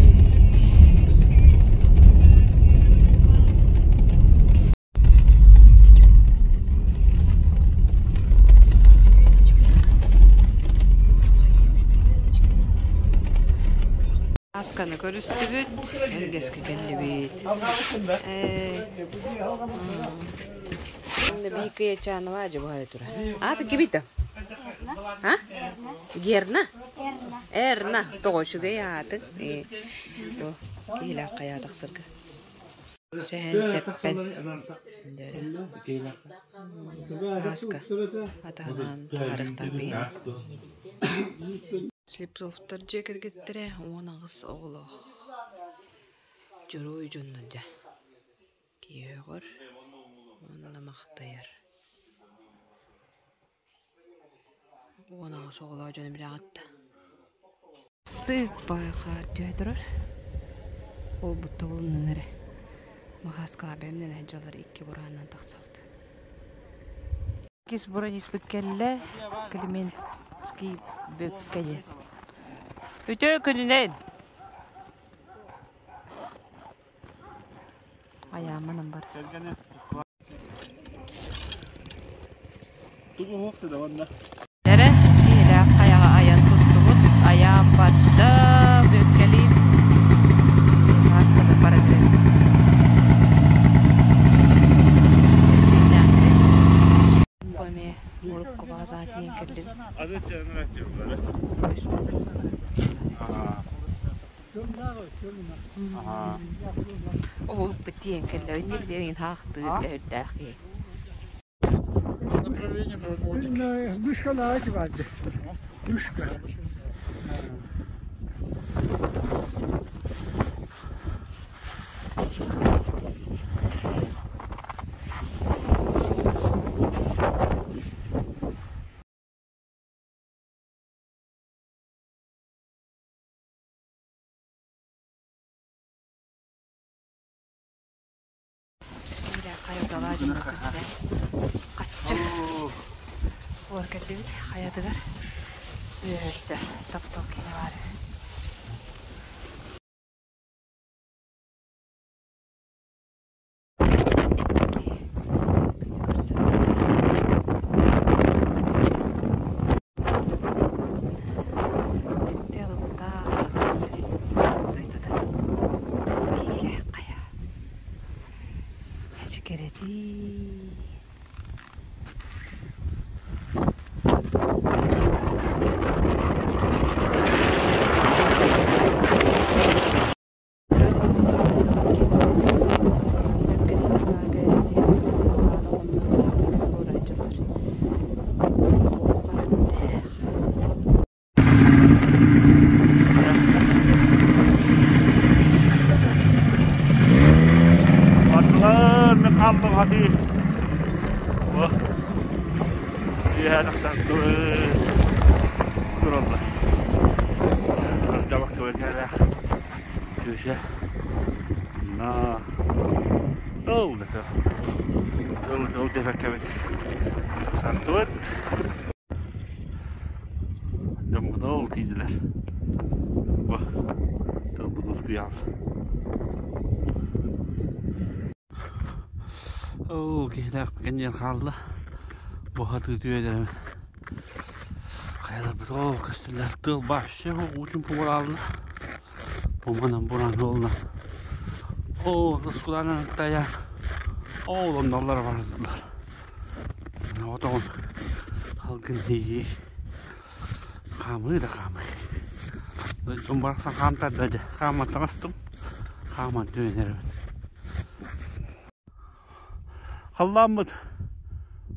A: Асканы көрүстүбүт, Элгэскэ кэллибит. Онно биир кыйачааныла дьыбаһа тура. Ааты кибита? А? Герна? Эрна. Тоҕо үчүгэй ааты. Киһилээх хайаа тахсарга. Сэһэн сэппэн. Аска. Атаһынан таарыхтаах биһиги. Слепцовтар дьиэ кэргэттэрэ 18 оҕолоох. Дьоруой дьоннор дьэ. Киһи өҕөр уонна махтайар. 18 оҕолоох дьону билэҕит да. Астык байхаар түһэ турар. Ол бутта булунан эрэ. Махаскала бэмнен дьалар икки бурааннан тахсабыт. Иккис бураниспыт кэллэ. Климентский бөккэ диэн. Үтүө күнүнэн! Айаамманан бар. Эрэ киһилээх хайаҕа айан туттубут. Айаан барда, бүөккэлиин. Маасканы баран эрэбит. Бу эмиэ урукку баҕа тиийэн кэллибит. Ол тиийэн кэллэбит диэн хаахтыыр дьэһүрдээх киһи.
H: Мышка vardı. Мышка.
A: Хаччы буор кэллибит хайатыгар үөһөссө таптал киһи баар. Икки күнү көрсө Дьикти алыптаах Саха сирин дойдута Киилээх хайа Эчи кэрэтии
B: Atlar мен қалдым хати. Иә, тахсан тураллар. Жабак көбекелер. Төше. На. Ол да. Ол ол деп кебек. Тахсан тур. Жамгыда ол тиидилер. Бу. Тыл куял. Оо, киһилээх кэнниэн хаалла. Бу хатыы түөдэрэмин. Хайалар бит ол көстүлэр тыл вообще уучун пугураална. Бу манан буран олна. Оо, тускуланан таян. Ол онноллар бардылар. Отоҕун халгын хийи. Хаамыы да хаамыы. Дьон барахсан хаамтарда дьэ. Хааман таҥастым. Хааман түөнэрэбин. Халлааммыт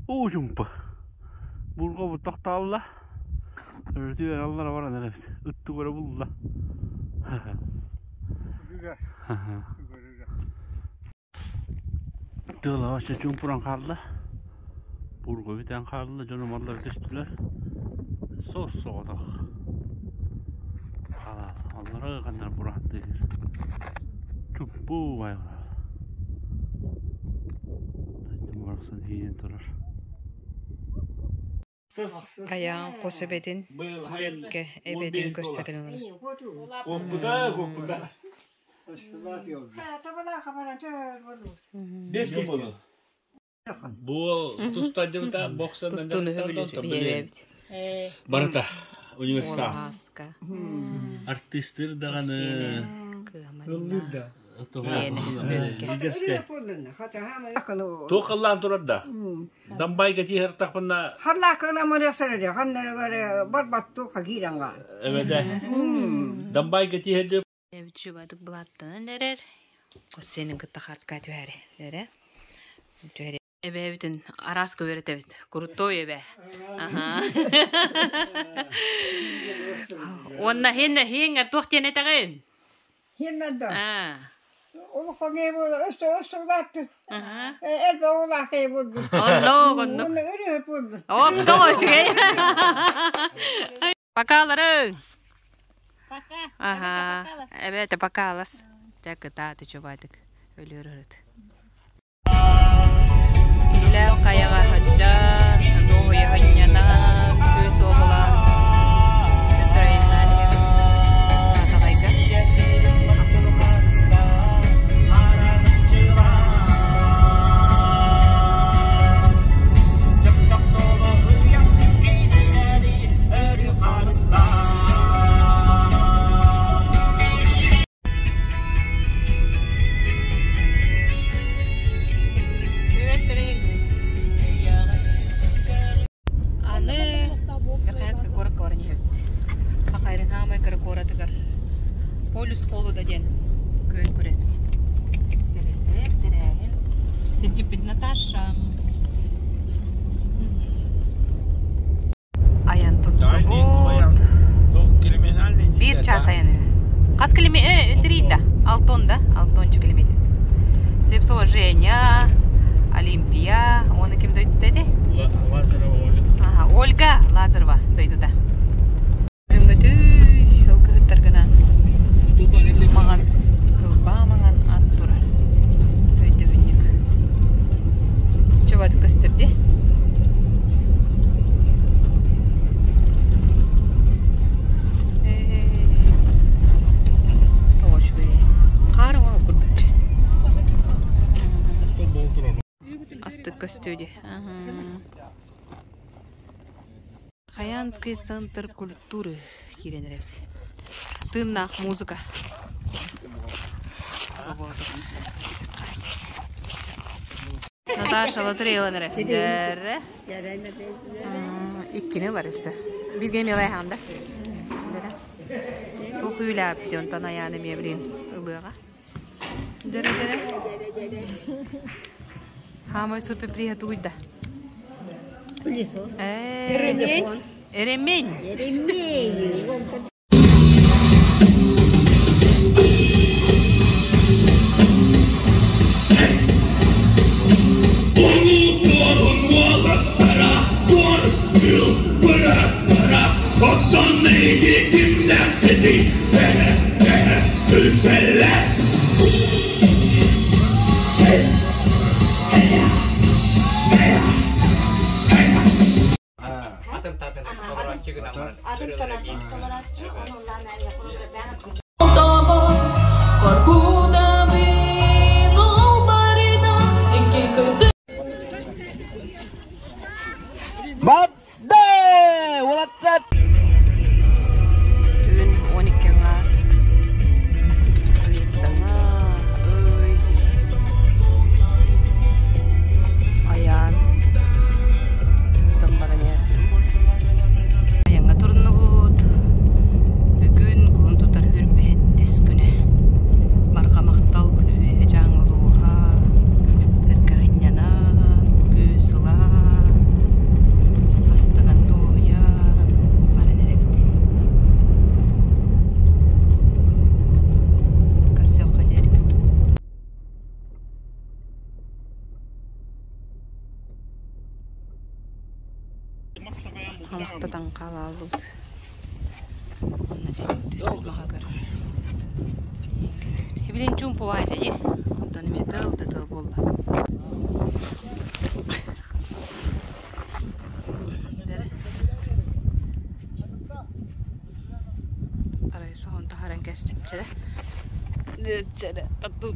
B: уу чумпу. Бурҕабыт тохтоолла. Өрүтүгэр аллара баран эрэбит. Ыттык өрө булла. Тыала вообще чуумпуран хаалла. Бурга бүтэн хаалла, дьонум аллара түстүлэр. Сос соҕотох. Халаал. Аллара ыганнар бураан тыыр. Чумпу байылар. Барахсан иһийэн турар.
A: Айаан хос эбэтин Бүөккэ эбэтин көрсө кэлэн олорор.
B: Куоппута, куоппута. Бес кубону. Бу тустадьыбыта бокса
A: Тустууну сөбүлүүр биһиэбит.
B: Барыта универсал.
A: Уоласка.
B: Артистыр даҕаны
A: Кыаманна.
B: Лидерскэй. Туох халлаан турар да? Дамбайга тиһэр тахпына эбэдэ. Дамбайга тиһэрди
A: Эбит чубадык былааттанан эрэр. Хос сиэнин кытта хаарска түһээри. Эрэ. Түһэри. Эбээбитин араас көбүрөтөбүт. Крутой эбээ. Аха. Уонна хин хин туох диэн этэҕин? Аа. Аха. Оннук, оннук. Оттон үчүгэй. Покаларың. Ага. Эбэтэ пока алас. Дьэ кытаат үчүгэйдик өлүөр ырыт. Үлээх хайаҕа сылдьан, дуоһуйа сынньанан, күөс уобалаан, төттөрү иһэбит. Баатаҕайга. Аны Верхоянскай куоракка баран иһэбит. Хахайрын хаамай кыра куоратыгар Полюс холода диэн күөн күрэс тэриллэр, тэрээһин. Сирдьиппит Наташа. Айан туттубут. Биир час айан үһү. Хас километр? Три да. Алтон да? Алтонча километр. Слепцова Женя, Олимпия, оны ким дойдута эти?
B: Лазарова Ольга.
A: Ага, Ольга Лазарова дойдута. Бүгүнгүтүй ылгыһыттаргынан маҥан кылбаа маҥан ат турар. Өйдөбүнньүк. Чобаты көстөрдө. Тоҕо үчүгэй. Хаар оҥо курдук. Астык көстүү дии. Хаянский центр культуры киирэн эрэбит. Тыыннаах музыка. Наташа лотереялан эрэ. Иккини ылар өссө. Билгэ милай хаанда. Туох үлээпти онтон аяаны мебелин ылыаҕа. Дэрэ-дэрэ. Хаамай супер тугуйда.
D: Пылесос.
A: Ремень. Ремень.
D: Ремень.
A: Түүн 12 ҥаар. Ыйыттаҥа, ый. Айаан. Ыытан баран иһэр. Айаҥҥа туруннубут. Бүгүн кулун тутар үрбэһэттис күнэ. Барҕа махтал үөһэ дьааҥ улууһа. Бэркэ сынньанан, күүс ылан, астынан дуоһуйан баран эрэбит. Көрсүөххэ диэри. Хамахта таҥхалаалбыт. Онно түспүт маһыгар. Билин чуумпу баайта дии. Онтон эмиэ тыл да тыл буолла. Арай соһон таһааран кэстим. Чэрэ. Чэрэ. Тату.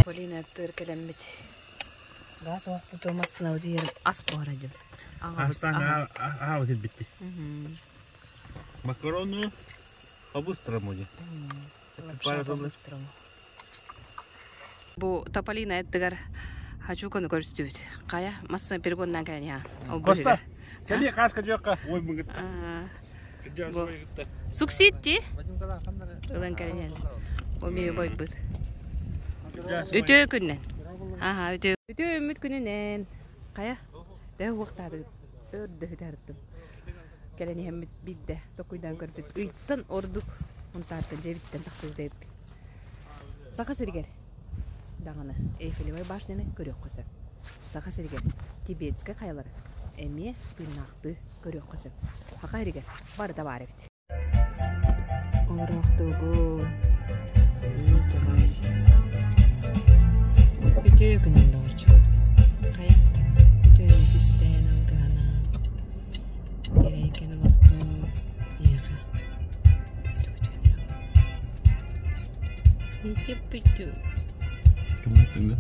A: Полина. кэлэммит. Газ оһохпуту массыынабыт иһэр ас буһара дьон.
B: Астан аһаабыт илбитти. Макароны по-быстрому.
A: По-быстрому. Бу Тополина аттыгар хачуканы көрүстүбүт. Хайа, масса перегоннан кэлэн Ол
B: Коста, кели кааска жуаққа ой мыңытта.
A: Сукситти. Ылан кэлэн Ол мии бойбут. Үтөө күннэн. Аха, үтөө. Үтөө үмүт күнүнэн. Хайа, дөһ уохтаадыгыт. Өр дөһүтарыттым. Кэлэн иһэммит бидде токуйдан көрбүт. Ыйттан ордук Унтаартан дьэбиттэн тахсыбыт эбиппит. Саха сиригэр даҕаны Эйфелевай башняны көрүөххэ сөп. Саха сиригэр Тибетскэй хайалары эмиэ тыыннаахтыы көрүөххэ сөп. Саха сиригэр барыта баар эбит. Олороохтуугун. Үтүө күнүн доҕорчу. Хайа, үтүөнү түстээн алгыһанан, эрэйгэн олохтоо, миэхэ Бүтү.
B: Ким айттың да?